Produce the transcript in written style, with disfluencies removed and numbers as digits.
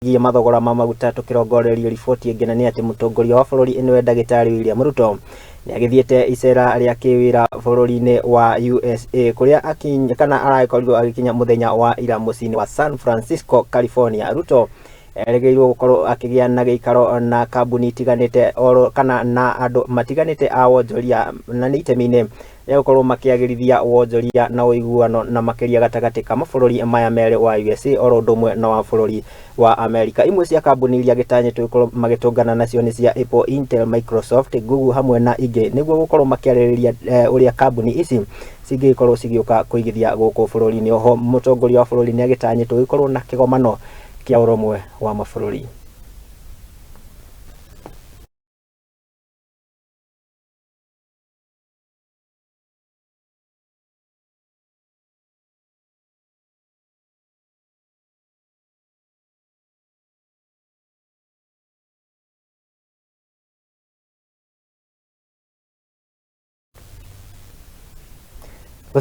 Ĩgiĩ mathogora ma maguta tũkĩrongorerio riboti ĩngĩ na nĩ atĩ mũtongoria wa bũrũri nĩwe ndagĩtarĩ William Ruto nĩ agĩthiĩte icera rĩa kĩwĩra bũrũri-inĩ wa USA kũrĩa akinya kana aragĩkorirwo agĩkinya mũthenya wa ira mũciĩ-inĩ wa San Francisco, California. Ruto erĩgĩrĩirwo gũkorwo akĩgĩa na gĩikaro na kambuni itiganĩte oro kana na andũ matiganĩte a wonjoria na nĩ itemi-inĩ rĩa gũkorwo makĩagĩrithia wonjoria na ũiguano na makĩria gatagatĩ ka mabũrũri maya merĩ wa USA oro ũndũ ũmwe na wa bũrũri wa Amerika. Imwe cia kambuni iria gĩtanyĩtwo gũkorwo magĩtũngana nacio nĩ cia Apple, Intel, Microsoft, Google hamwe na ingĩ nĩguo gũkorwo makĩarĩrĩria ũrĩa kambuni ici cingĩgĩkorwo cigĩũka kũigithia gũkũ bũrũri-inĩ. Oho mũtongoria wa bũrũri nĩ agĩtanyĩtwo gũkorwo na kĩgomano kĩa ũrũmwe wa mabũrũri.